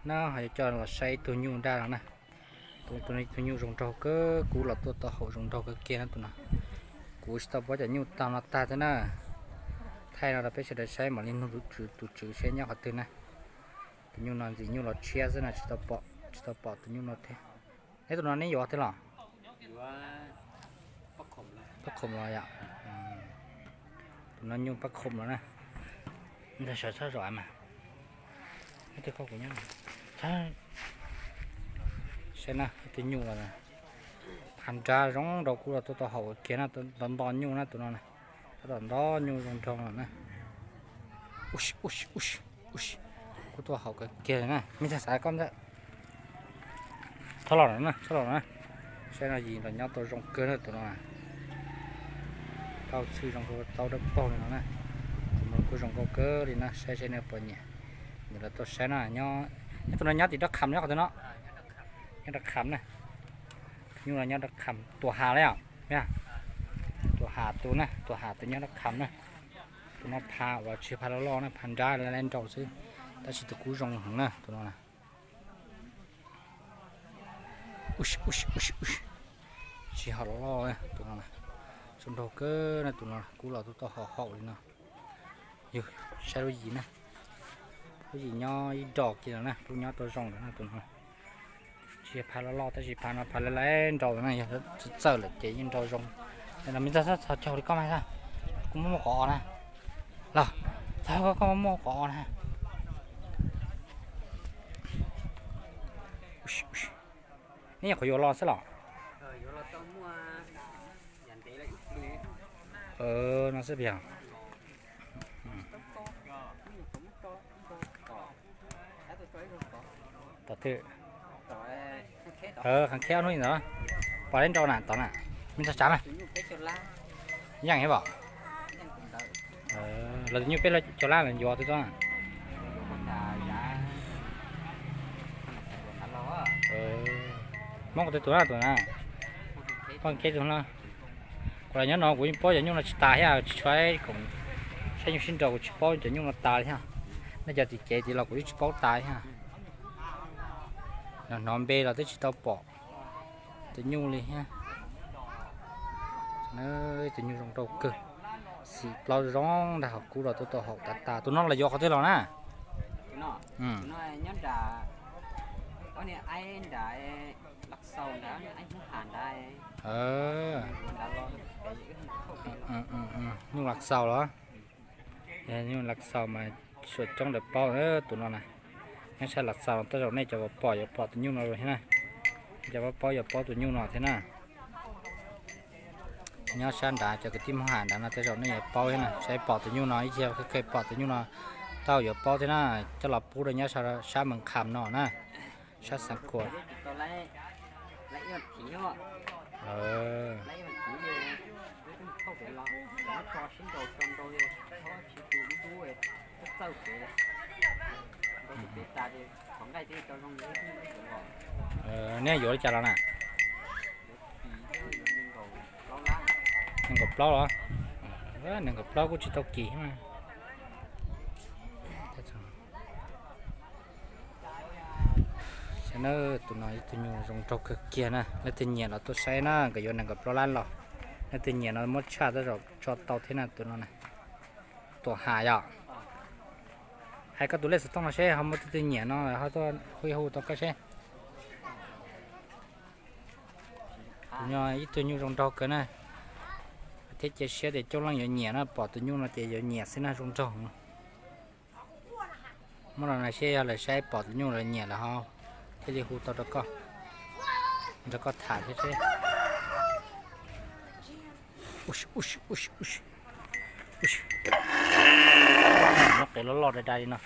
No ho yuav coj los saib ib tug nyuj daj no na. Tus no ib tug nyuj zoo nraug kawg, kub los tuaj tau haum zoo nraug kawg kiag na tus no. Kuv tsis tau paub cov nyuj tag no tag thiab na. Thaij no rau peb sawv daws saib mam li nug tus tswv, tus tswv seb nyob qhov twg na. Tus nyuj no ntxim nyuj los tshiab xwb na, tsis tau pom, tsis tau pom tus nyuj no thiab. Neb tus no neb yuav twg los? Pab khoom los yom. Tus no nyuj pab khoom los na. Ntag sawv txhob zom mas. Ib tug koj kuv nyob. Saib na, ib tug nyuj los na. Phav nrab zoo nraug kub los tuaj tau haum kiag na, nto nto nyuj na tus no na. Tab tom nto nyuj zoo nraug no na. Kub tuaj haum kawg kiag li na, me ntxhais xav koj ntag. Txhob los no na, txhob los no na. Saib no yim los nyob tau zoo kawg na tus no na. Tau txhwj zoo nkauj tau dawb paug li no na. Tus no kuj zoo nkauj kawg li na, saib saib neb puas nyiam. Nyiam los tuaj saib na nyob. Nyob tus no nyob tim Dab Kham nyob qhov twg no? Nyob Dab Kham na. Nyuj no nyob Dab Kham, Tuam Has li os. Tuam Has tus na, Tuam Has tus nyob Dab Kham na. Tus no phav uas tsis phav loj loj na, phav nrab laj nraus xwb, tab sis tus kub zoo heev na tus no na. Tsis haum loj loj tus no na. Zoo nraug kawg na tus no, kub los tuaj tau haum haum li no. Yus saib lub yim na, lub yim nyob ib dos kiag no na, kuj nyob tau zoo lawm na tus no. Tsis yog phav loj loj tab sis phav no phav laj laj nraus na, yog txawj txawj lawm ces yeej nraus zoo. No me ntxhais txhob caug li koj mas, kuv muab muag qhov os na. Los, txhob koj muab muag qhov os na. Neb nyuam qhuav yuav los xwb los? No xwb yog. Tom twg? Qhov kheb ob hnub ntawd pom leb nrau na tod na, me ntxhais tsav na. Yeej thiab pom. Los tus nyuj peb caug lab los yuav twb txob na. Muab qhov twg tus na tus na. Poj kheb tus na. Kuv los nyob no kuv yeej paub cov nyuj no tsis tas thiab, tsis tshua koom saib nyuj sib nraus kuv tsis paub cov nyuj no tas li thiab. Nej cov tim cev tid los kuv yeej tsis paub tas thiab. Hnov npe los twb tsis tau pom tus nyuj li thiab. Tus nyuj zoo nraug kawg, xim plaub zoo ntag, ho kub los tuaj tau haum tas tas. Tus no los yuav qhov twg los na? Nyuj Lav Xaus los? Nyuj Lav Xaus mas suam coob lawv paub tus no na. Nyob sab Lav Xaus tej zaum nej cov uas pom yuav pom tus nyuj no thiab na. Cov paub yuav paub tus nyuj no thiab na. Nyob sab nrad cov kwv tij Hmoob Ham nrad no tej zaum nej yuav paub thiab na, saib pom tus nyuj no ib txhia kheej pom tus nyuj no, tej zaum yuav paub thiab na. Coj los pub rau nyob sab Mees Kham no na, sab Xeev Khuam. Nej yuav li cas los na? Nees nkaum plaub los? Nees nkaum plaub kuj tsis tau kim. Tus no ib tug nyuj zoo nraug kawg kiag na, leej twg nyiam los tuaj saib na, nkawd yuav nees nkaum plaub lab los. Leej twg nyiam no muab tshaj tej zaum tso tau thiab na tus no na. Tuam Ham yom. Hais koj tus lej xov tooj no seb ho muaj leej twg nyiam no ho tuaj hu hu tau koj seb. Tus no ib tug nyuj zoo nraug kawg na, thiab cia siab tias coob leej yuav nyiam na, pom tus nyuj no ces yuav nyiam xwb na, zoo nraug. Muab los no seb yog lawv saib pom tus nyuj lawv nyiam lawm ho thiaj li hu tau rau koj, nrog koj tham thiab seb. Muab qe loj loj dai dai li no.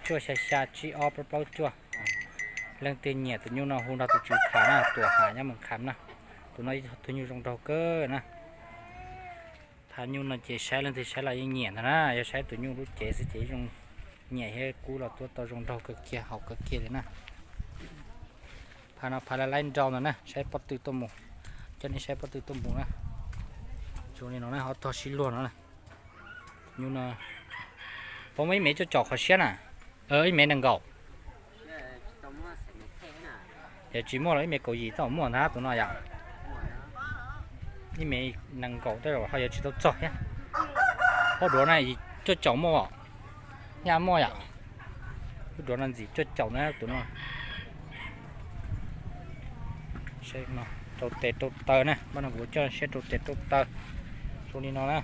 Cuaj xya xya tsib ob plaub plaub cuaj. Leej twg nyiam tus nyuj no hu nrog tus tswv tham na, Tuam Ham nyob Mees Kham na. Tus no ib tug nyuj zoo nraug kawg na. Phav nyuj no ces saib leej twg saib los yeej nyiam ntag na, yog saib tus nyuj lub cev xwb ces zoo nyiam thiab kub los tuaj tau zoo nraug kawg kiag haum kawg kiag li na. Phav no phav laj laib nrau ntag na, saib pob tw tuaj mus, coj nej saib pob tw tuaj mus na. Zoo li no na, ob tog sib luag no na. Nyuj no Puas muaj ib mev cuaj caum qhov siab na? Ib mev nees nkaum. Yog tsis muaj los ib mev kaum yim tau muaj ntag tus no yom. Ib mev nees nkaum tej zaum ho yuav tsis tau txog thiab. Ob duav na cuaj caum muaj, nyaj muaj yom. Ob duav no ntxim cuaj caum na tus no. Rau tes rau taw na, pab no kuv coj siab rau tes rau taw. Zoo li no na,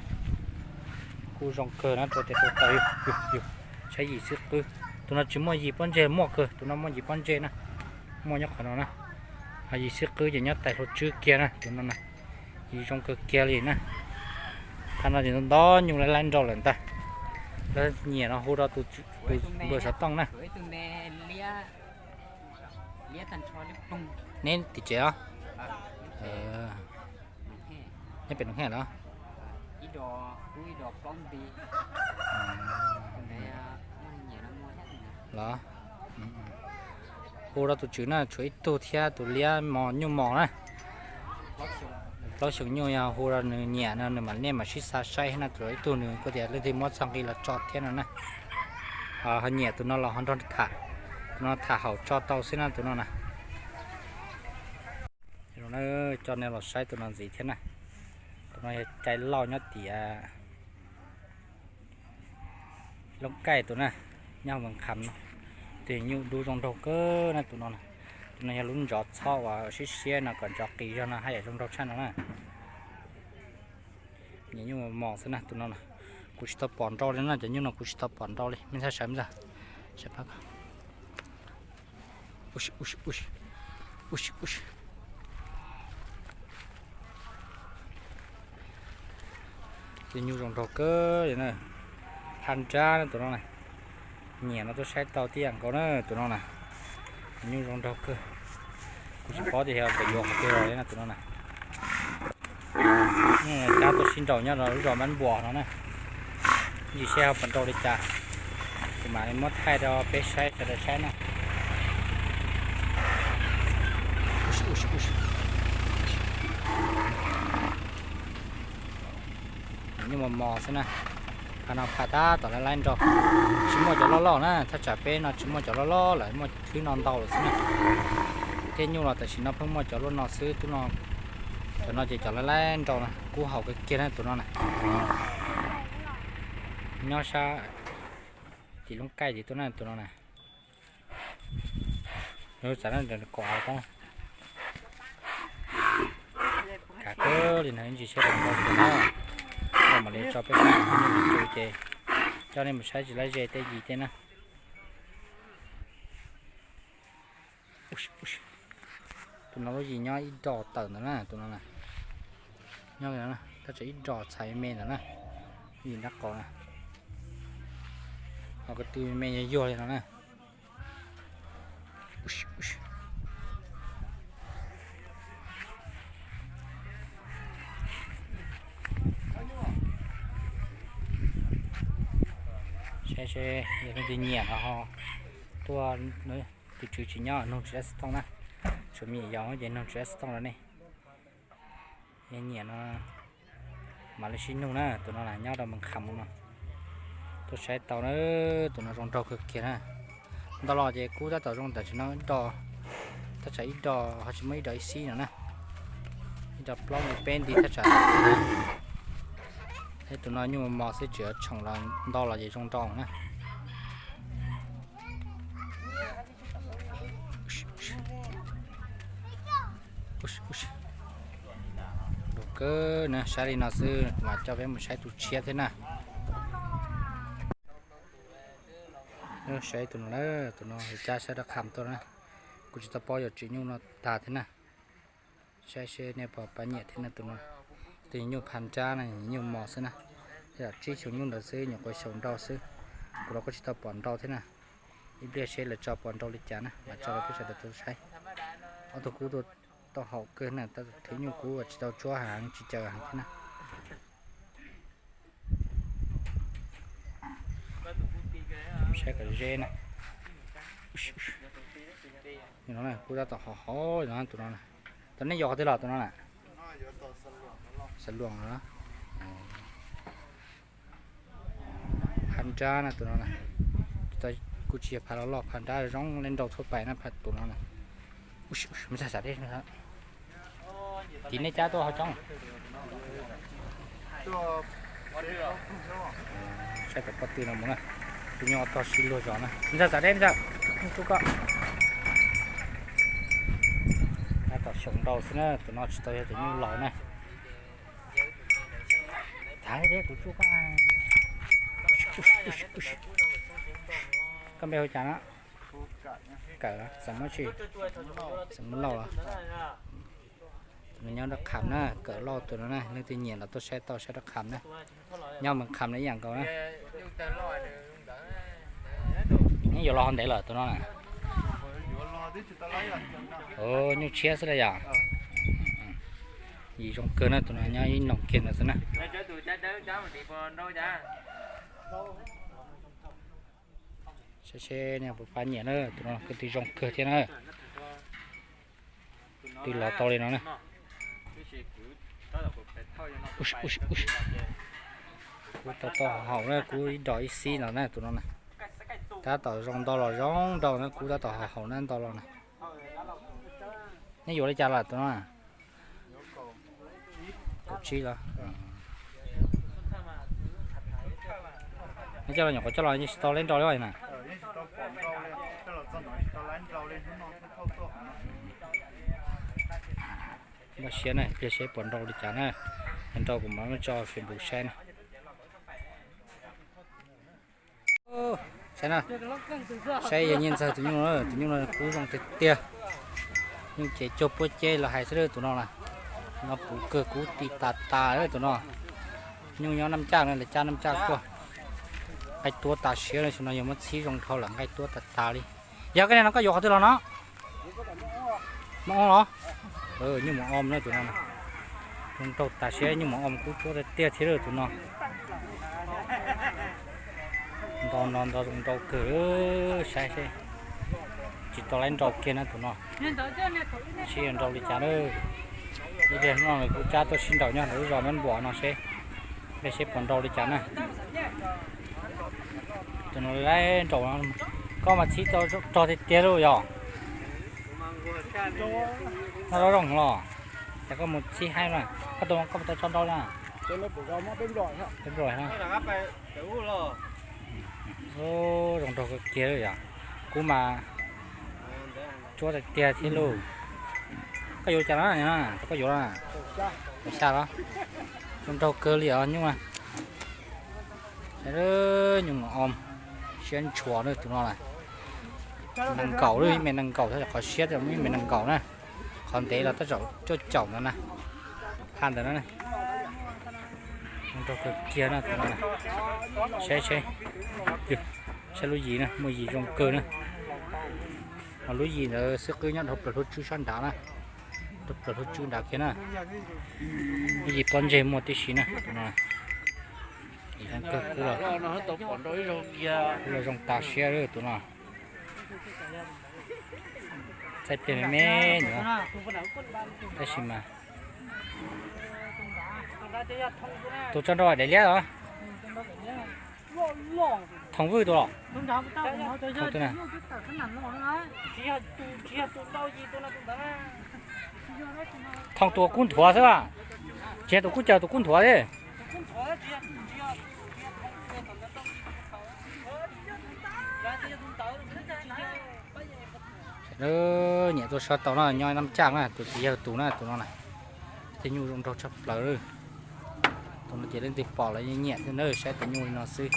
kuj zoo kawg na, rau tes rau taw. Saib yim xwb qwb. Tus no tsis muaj yim pob ntseg, muaj kawg, tus no muaj yim pob ntseg na. Muaj nyob qhov no na. Ho yim xwb qwb ces nyob tais hluas tswb kiag na tus no na. Yim zoo kawg kiag li na. Qhov no ces ntau nyuj laib laib nraus lawm ntag. Lawv nyiam no hu rau tus npawg xov tooj na. Neb tim tsev os? Nyob pem Noov Hej los? Los, hu rau tus tswv na, tshuav ib tug thiab tus liab mos nyuj mos na. Plaub xyoos nyuj yog hu rau nws nyiam no nws mam nej mam sib xa saib na, tshuav ib tug nws kuj tias leej twg muab txog nqi los tso thiab no na. Ho nyiam tus no los ho nrog tham, tus no tham haum tso tau xwb na tus no na. Coj nej los saib tus no ntxiv thiab na. Tus no yog cai lauj nyob tiam Loob Kaij tus na, nyob Moos Kham no. Tus nyuj dub zoo nraug kawg na tus no na. Tus no yog lub ntsov txhob uas siab siab no kom ntsov qis zog no haj yam zoo nraug tshaj no na. Nyuj mos xwb na tus no na. Kuv tsis tau pom nrau li no, cov nyuj no kuv tsis tau pom nrau li, mej thaj sawv ntag. Tus nyuj zoo nraug kawg li na. Phaj nrab na tus no na. Nyiam no tuaj saib tau tib yam nkaus na tus no na. Nyuj zoo nraug kawg. Kuv tsis paub tias yog yuav qhov twg los li na tus no na. Cab tuaj sib nraus nyob rau lub zos Mab Npuas no na. Ntsis seb ho puas nrau li cas, kuv mam li muab thaij rau peb saib sawv daws saib na. Nyuj mos mos xwb na. Qhov no phaj tab tom laib laib nraus. Tsis muaj cov loj loj na, thaj tsam peb no tsis muaj cov loj loj lawm, muaj thwb no ntau lawm xwb na. Tej nyuj los tam sim no pheej muaj cov loj no xwb, cov no ces cov laib laib nraus na, kub haum kawg kiag na tus no na. Nyob sab tim Loob Kaij tim tuaj na tus no na. Xav kom av ko kav kawg li no, ib ntsis seb puas nrau tiag na. Mam li tso peb saib tus ces coj nej mus saib tsis laib ze tej yim tej na. Tus no lub yim nyob ib do tawm ntawd na tus no na. Nyob li no na, tab tseem ib do txhais me ntawd na. Yim nrab qaum na. Ho ko tw me yuag yuag li no na. Saib seb yog leej twg nyiam no ho tuaj. Tus tswv tsis nyob, nug tsis dab xov tooj na. Tshuav me nyuam yaus ces nug tsis dab xov tooj rau nej. Yog nyiam no mam li sib nug na, tus no na nyob rau Moos Kham no. Tuaj saib tau na, tus no zoo nraug kawg kiag na. Ntau los ces kub tab tom zoo tam sim no ib do, thaj tsam ib do ho tsis muaj ib do ib xib no na. Ib do plaub nti peb nti thaj tsam. Thiab tus no nyuj mos mos xwb, tseem tshoom los ntau los ces zoo nraug na. Nraug kawg na, saib li no xwb mas coj peb mus saib tus tshiab thiab na. Saib tus no na, tus no cab sab rov qab tuaj na. Kuv tsis tau paub yuav tsim nyuj no tag thiab na. Saib seb nej puas pab nyiam thiab na tus no. Tus nyuj phaj nrab na, nyuj mos xwb na. Yam tsib xyoo nyuj ntawd xwb, nyuam qhuav xyaum nrau xwb. Kuv los kuj tsis tau pom nrau thiab na. Ib pliag seb lawv tso pom nrau li cas na, mam tso rau peb sawv daws tau saib. Ob tug kub tau haum kawg na, thwv nyuj kub tsis tau tsuab heev, tsis caws heev thiab na. Saib kom ze na. Kub tab tom hov hov no tus no na. Tus nej yuav qhov twg los tus no na? Xav Luam los? Ha Nrab na tus no na, kuj tsis yog phav loj loj, phav nrab zoo li nraug thaj pais na, phav tus no na. Ub, me ntxhais xav deb, tim nej cab tuaj hauv coob. Saib tom pob tw no mus na, tus nyuj ob tog sib luag zos na, me ntxhais xav deb, me ntxhais, tsuj koj. Tab tom xyaum nrau xwb na, tus no tsis tau yog tus nyuj laus na. Thav deb kuv tsuj koj. Koj npe hu cas na? Kawm, xeem Hmoob tsi? Xeem Hmoob Lauj los? Tus no nyob Dab Qham na, Kawm Lauj tus no na, leej twg nyiam los tuaj saib tau sab Dab Qham na. Nyob Moos Kham na ib yam nkaus na. Neb yuav los hov ntev lawm tus no na? Nyuj tshiab xwb la yom. Yim zoo kawg na, tus no nyob ib noog kiag ntawd xwb na. Saib seb nej puas pab nyiam na, tus no kwv tij zoo kawg thiab na. Twb los tau li no na. Kub tau tau haum na, kub ib dos ib xib no na tus no na. Tab tom zoo ntau los zoo ntau na, kub tab tom haum na ntau los na. Neb yuav li cas lawm tus no? Kaum tsib los. Neb coj los nyuam qhuav coj los yeej tsis tau laib nrau li na. Npaj siab na, pliag seb puas nrau li cas na. Yog nrau kuv mam muab tso Facebook saib na. Saib na, saib yog Nyiaj Ntxawg tus nyuj, tus nyuj no kub zoo tiag tiag. Nyuj ces cog puab ceb los hais xwb tus no na. No puv kawg, kub ti tas tas tus no. Nyuj nyob Naj Caj no, lawv cab Naj Caj tuaj. Nqaij tuab tas siab, tam sim no yog muab txhib zoo dhau lawm, nqaij tuab tas tas li. Yog koj niag no koj yuav qhov twg los no? Mos Om los? Nyuj Mos Om na tus no. Zoo nraug tas siab, nyuj Mos Om kub tuab tiag tiag thiab tus no. Nto no nto zoo nraug kawg, saib seb tsis tau laib nrau kiag na tus no. Seb yuav nrau li cas na. Ib pliag no kuv cab tuaj sib nraus nyob ntawm lub zos Nab Npuam no seb, ib pliag seb puas nrau li cas na. Tus no laib nraus, koj mas txhib tau rog tiag tiag lauj yog. Noj zaub zoo los, cas koj mus txhib haib na, koj tus koj mus tau tso nrau na. Peb nplog na. Zoo nraug kawg kiag yom. Kub mas tuab tiag tiag thiab lauj. Koj yuav cas na, koj yuav na? Kaum xya los? Zoo nraug kawg li os nyuj na. Nyuj Mos Om, siab ntshua na tus no na. Nees nkaum, ib me nees nkaum, qhov siab ib me nees nkaum na. Qhov ntev los tab tom cuaj caum no na. Phaj ntawd na. Zoo nraug kawg kiag na tus no na. Saib seb, saib lub yim na, muaj yim zoo kawg na. Ho lub yim ntawd xwb qwb nyob dhau plaws hlub tswb sab nrad na. Dhau plaws hlub tswb nrad kiag na. Lub yim pob ntseg muaj tib si na tus no. Zoo kawg, kub los, kub los zoo tas siab tus no. Txaij pliag me me ntawd, tab sis mas tus tso nrau daim liab los? Thoom Vwj tus los? Thoom Vwj na. Thoom tus kub nthuav xwb a, tsis yog tus kub caws tus kub nthuav thiab. Nyiam tuaj saib tau na, nyob Naj Caj na, tus txiv yawg tus na tus no na. Tej nyuj zoo nraug tshaj plaws. Tus no ces leej twg pom los yeej nyiam thiab na, saib tus nyuj li no xwb.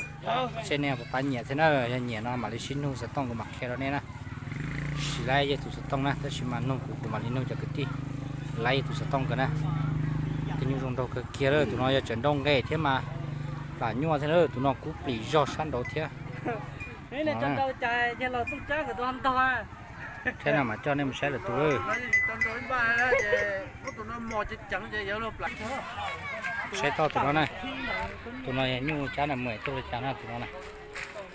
Seb nej puas pab nyiam thiab na, yog nyiam no mam li sib nug xov tooj kuv mam qhia rau nej na. Sim laib yog tus xov tooj na, tab sis mas nug kuv kuv mam li nug cov kwv tij laib yog tus xov tooj kawg na. Tej nyuj zoo nraug kawg kiag lawm, tus no yog tseem nrau nqe thiab mas plam nyuaj thiab na, tus no kub plis zog sab nraud thiab. Thiab no mas coj nej mus saib lwm tus. Saib tau tus no na, tus no yog nyuj cab na, mus tuaj li cas na tus no na.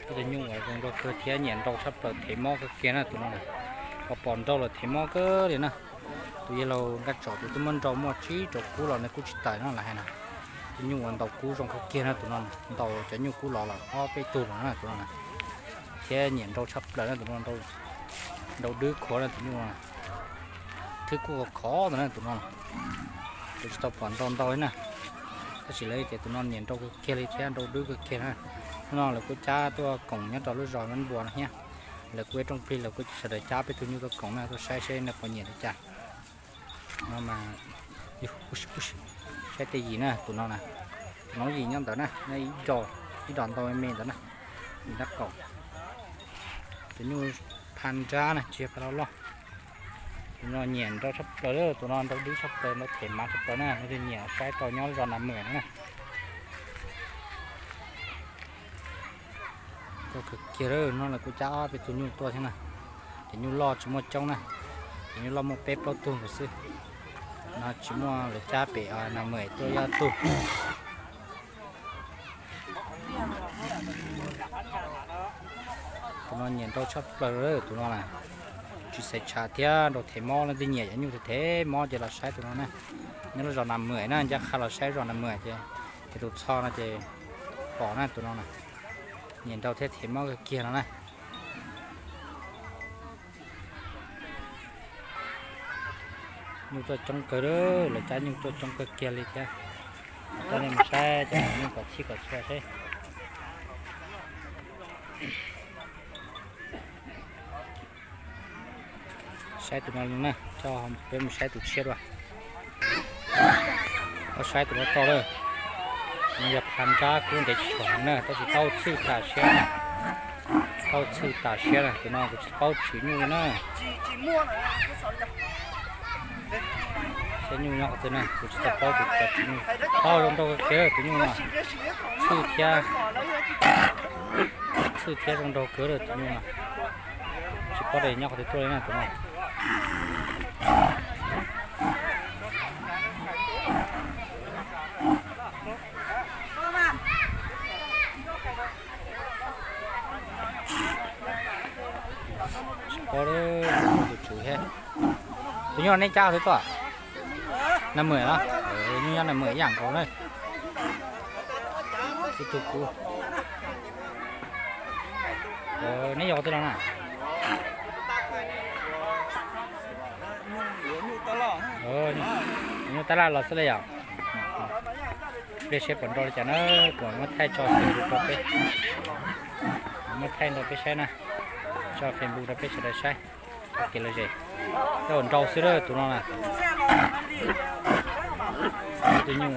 Ib tug nyuj uas zoo nraug kawg thiab nyiam nrau tshaj plaws, thev mob kawg kiag na tus no na. Pom pom nrau lawm thev mob kawg li na. Tus yawg laus Nkaj Tsom tus twb muab nrau muaj tsib rau kub los nws kuj tsis tawm no lawm hais no. Tus nyuj uas ntaus kub zoo kawg kiag na tus no, ntaus cov nyuj kub lov los ob peb tug lawm na tus no na. Thiab nyiam nrau tshaj plaws na tus no, nrau dwb khuav na tus nyuj no. Thwb kuj khov khov ntawd na tus no. Kuv tsis tau pom nrau ntau li na, tab sis lawv tias tus no nyiam nrau kawg kiag li thiab nrau dwb kawg kiag na. Hnub no lawv kuj cab tuaj koom nyob rau lub zos Nab Npua no thiab. Lawv kuj ib rooj plig lawv kuj sawv daws cab peb tug nyuj tuaj koom na, tuaj saib seb nej puas nyiam li cas. No mas, saib tej yim na tus no na. Tus no yim nyob ntawd na, nyob ib dos, ib dos ntau me me ntawd na. Yim nrab qaum. Tus nyuj pha nrab na, tsis yog pha loj loj. Tus no nyiam nrau tshaj plaws, tus no nrau dwb tshaj plaws, nrau them mav tshaj plaws na, leej twg nyiam saib tau nyob zos Nas Mawm no na. Kawg kiag, no lawv kuj cab ob peb tug nyuj tuaj thiab na. Cov nyuj loj tsis muaj coob na, cov nyuj loj muaj peb plaub tug nkaus xwb. No tsis muaj, lawv cab pem Nas Mawm tuaj ib ob tug. Tus no nyiam nrau tshaj plaws, tus no na, tsis xaiv tshav thiab nrau them mob, leej twg nyiam cov nyuj them them mob ces los saib tus no na. Nyob lub zos Nas Mawm na, ncaj qha los saib zos Nas Mawm ces, ces tus txho no ces pom na tus no na. Nyiam nrau thiab them mob kawg kiag no na. Nyuj tuaj coob kawg, lawv cab nyuj tuaj coob kawg kiag li thiab. Coj nej mus saib cov nyuj kom txhij kom txhua seb. Saib tus no na, coj peb mus saib tus tshiab dua. Koj saib tus no tau lawm. No yog pha nrab kub ntev tsis tshua heev na, tab sis tau txhwj tas siab na. Tau txhwj tas siab na, tus no kuv tsis paub tswv nyuj li na. Saib nyuj nyob qhov twg na, kuv tsis tau paub tus tswv nyuj. Tau zoo nraug kawg tus nyuj no. Txhwj thiab, txhwj thiab zoo nraug kawg tus nyuj no. Tsis paub tias nyob qhov twg tuaj li na tus no. Tsis paub tus tswv thiab. Tus nyuj no nej cab qhov twg tuaj? Nas Mawm los? Nyuj nyob Nas Mawm ib yam nkaus na. Ib tug kub. Neb yog qhov twg los na? Nyuj tab laj los xwb li yom. Pliag seb puas nrau li cas na, kuv muab thaij tso Facebook rau peb. Muab thaij rau peb saib na, tso Facebook rau peb sawv daws saib. Kev lom zem, coj nrau xwb lawm tus no na. Tus nyuj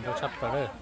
nrau tshaj plaws lawm.